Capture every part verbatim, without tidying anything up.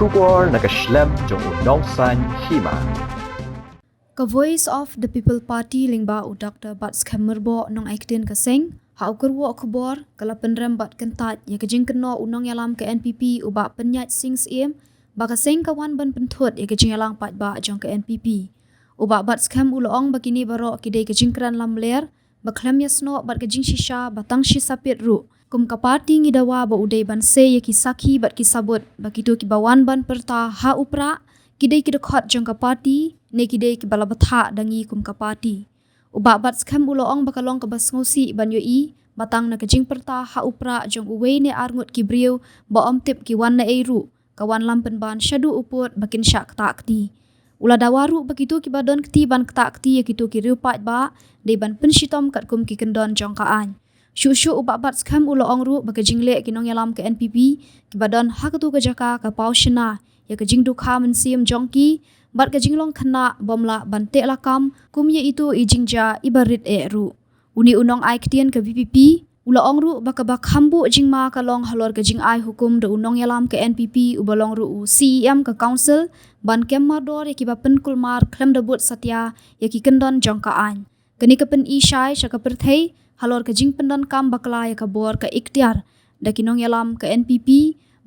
Khubor na ka shlem jong u nongsaiñ hima. Ka Voice of the People Party lyngba u Doctor Batskhem Myrboh, nongai ktien ka seng, ha u kyrwoh khubor ka la pynrem bad kyntait ïa ka jingkynnoh u nongïalam ka N P P u Bah Pynïaid Sing Syiem ba ka seng ka wan ban pynthut ïa ka jingïalang paidbah jong ka N P P. U Bah Batskhem u la ong ba kine baroh ki dei ka jingkren lamler ba khlem ïasnoh bad ka jingshisha ba tang shi sapiat ruh. Kum ka party ngi dawa ba u dei ban sei ïa ki sakhi bad ki sabut ba kito kiba wan ban pyrta ha u prah ki dei ki dkhot jong ka party ne ki dei kiba la bthah da ngi kum ka party. U Bah Batskhem u la ong ba ka long kaba sngewsih ban ïohi ba tang na ka jingpyrta ha u prah jong uwei ne ar ngut ki briew ba ym tip ki wan na ei ruh ka wan lam pynban shaduh u pud ba kin shah ktah kti. U la dawa ruh ba kito kiba don kti ban ktah kti ïa kito ki riew paidbah dei ban pynshitom katkum ki kyndon jong ka aiñ. Shuh shuh u Bah Batskhem u la ong ruh ba ka jingleh ki nongïalam ka N P P kiba don ha kato ka jaka ka paw shna ïa ka jingdukha mynsiem jong ki bad ka jinglong khynnah bym lah ban teh lakam kum ïa ito i jingjia iba rit eh ruh. Une u nongai ktien ka V P P u la ong ruh ba kaba kham buh jingma ka long halor ka jingai hukum da u nongïalam ka N P P uba long ruh u C E M ka council ban kem mardor ïa kiba pynkulmar khlem da bud satia ïa ki kyndon jong ka aiñ. Kane ka pyni shai sha ka pyrthei halor ka jingpyndonkam bakla ïa ka bor ka iktiar da ki nongïalam ka N P P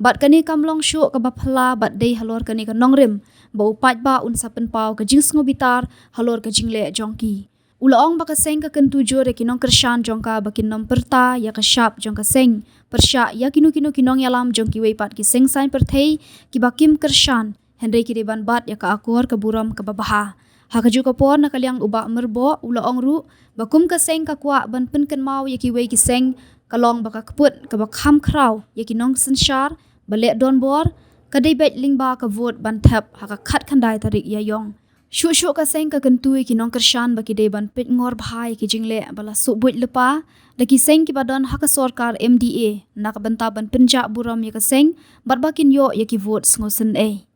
bad kane kam long shuh kaba phylla bad dei halor kane ka nongrim ba u paidbah un sa pynpaw ka jingsngewbitar halor ka jingleh jong ki. U la ong ba ka seng ka kyntu jur ïa ki nongkyrshan jong ka ba kin nym pyrta ïa ka shap jong ka seng pyrshah ïa kino kino ki nongïalam jong kiwei pat ki seng saiñ pyrthei kiba kim kyrshan, hynrei ki dei ban bat ïa ka akor ka burom kaba bha. Ha kajuh ka por na ka liang u Bah Myrboh u la ong ruh ba kum ka seng ka kwah ban pynkynmaw ïa kiwei ki seng ka long ba ka kput kaba kham khraw ïa ki nongsynshar ba leh donbor ka dei beit lyngba ka vote ban thep ha ka khatkhyndai tarik Ïaiong. Shuh shuh ka seng ka kyntu ïa ki nongkyrshan ba ki dei ban peit ngor bha ïa ki jingleh ba la suk buit lypa da ki seng kiba don ha ka sorkar M D A na ka bynta ban pynjah burom ïa ka seng bad ba kin ïoh ïa ki vote sngewsynei.